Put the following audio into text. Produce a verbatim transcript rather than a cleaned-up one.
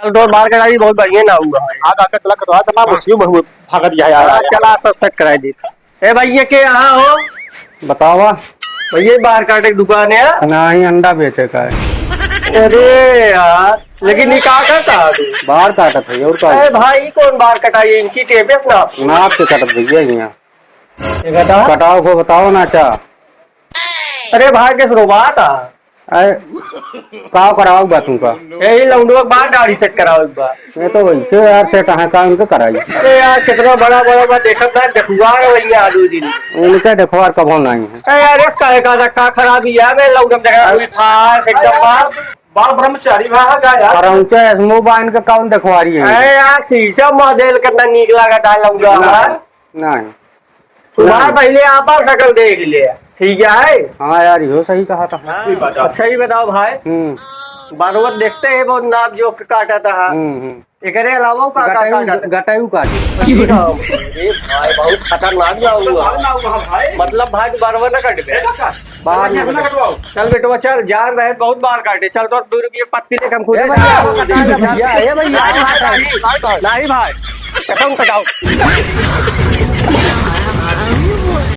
चल, तोर बार कटाई बहुत बढ़िया ना हुआ है। हाँ, काका, चला कटवा, चला, मछली बहुत भागत गया यार। हाँ, चला, सब सेट कराई दे। ए भैया, के यहाँ हो? बतावा। भैया, बार काटे की दुकान है? नहीं, अंडा बेचे का है। अरे यार, लेकिन ये का करता है तू? बार काटत है, और का? अरे भाई, कौन बार कटाई? इंची टेप से नाप। नाप के काटत भैया यहाँ। ये कटा? कटाव को बताओ ना, अच्छा। अरे भाई, किस रोबात आ? अरे, का करावक बा तुमका? यही लौंडवा के बार दाढ़ी सेट करावक बा। ये तो वैसे यार सेट है, का उनके कराई? अरे यार, कितना बड़ा बड़ा बा, देखत ना, देखुआ रहे वही आलू दिन। उनके देखवार कबो नहीं है। अरे यार, इसका एक आधा का खराबी है, मैं लौंडवा देखा, अभी फास एकदम फास। बाल ब्रह्मचारी भा का यार? और उनके मोबाइल के कौन देखवारी है? अरे यार, शीशा मॉडल कितना नीक लागत है लौंडवा ना। हमार। नहीं। तुम्हार नहीं। पहले आपन शकल देख ले, ठीक है? हाँ यार, इहो सही कहा था। हाँ, अच्छा, ये बताओ भाई, हम्म। बारवत देखते हैं, बहुत नाप जोख के काटा था। हम्म, हम्म। एकरे अलावा का, का गटायू, काटा था? गटायू काटे। ठीक है। अरे भाई, बहुत खतरनाक ना हुआ। ना हुआ भाई। मतलब भाई, बारवत ना कटबे। बाहर निकल। चल बेटवा, चल, जान रहे, बहुत बार काटे। चल, तो दो रुपये पत्ती लेके हम खुदे ए से भैया, काट देंगे। भैया, ए भैया। नहीं भाई, नहीं भाई, कसम कटाओ।